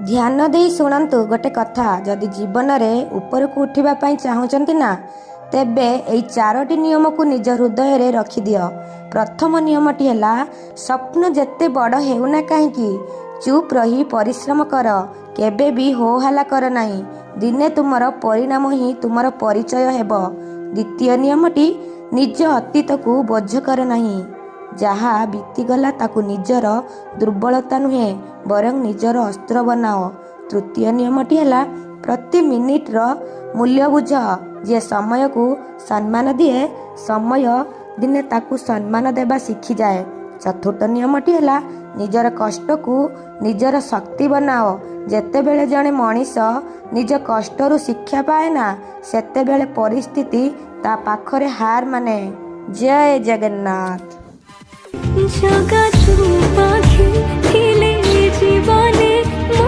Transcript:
ଧ୍ୟାନ ଦେଇ ଶୁଣନ୍ତୁ ଗୋଟେ କଥା। ଯଦି ଜୀବନରେ ଉପରକୁ ଉଠିବା ପାଇଁ ଚାହୁଁଛନ୍ତି ନା, ତେବେ ଏଇ ଚାରୋଟି ନିୟମକୁ ନିଜ ହୃଦୟରେ ରଖିଦିଅ। ପ୍ରଥମ ନିୟମଟି ହେଲା, ସ୍ୱପ୍ନ ଯେତେ ବଡ଼ ହେଉନା କାହିଁକି, ଚୁପ୍ ରହି ପରିଶ୍ରମ କର। କେବେ ବି ହୋ ହାଲା କର ନାହିଁ। ଦିନେ ତୁମର ପରିଣାମ ହିଁ ତୁମର ପରିଚୟ ହେବ। ଦ୍ୱିତୀୟ ନିୟମଟି, ନିଜ ଅତୀତକୁ ବୋଝ କର ନାହିଁ। ଯାହା ବିତିଗଲା, ତାକୁ ନିଜର ଦୁର୍ବଳତା ନୁହେଁ, ବରଂ ନିଜର ଅସ୍ତ୍ର ବନାଅ। ତୃତୀୟ ନିୟମଟି ହେଲା, ପ୍ରତି ମିନିଟର ମୂଲ୍ୟ ବୁଝ। ଯିଏ ସମୟକୁ ସମ୍ମାନ ଦିଏ, ସମୟ ଦିନେ ତାକୁ ସମ୍ମାନ ଦେବା ଶିଖିଯାଏ। ଚତୁର୍ଥ ନିୟମଟି ହେଲା, ନିଜର କଷ୍ଟକୁ ନିଜର ଶକ୍ତି ବନାଅ। ଯେତେବେଳେ ଜଣେ ମଣିଷ ନିଜ କଷ୍ଟରୁ ଶିକ୍ଷା ପାଏ ନା, ସେତେବେଳେ ପରିସ୍ଥିତି ତା ପାଖରେ ହାର ମାନେ। ଜୟ ଜଗନ୍ନାଥ। ଜଗା ତୁ ପାଖେ।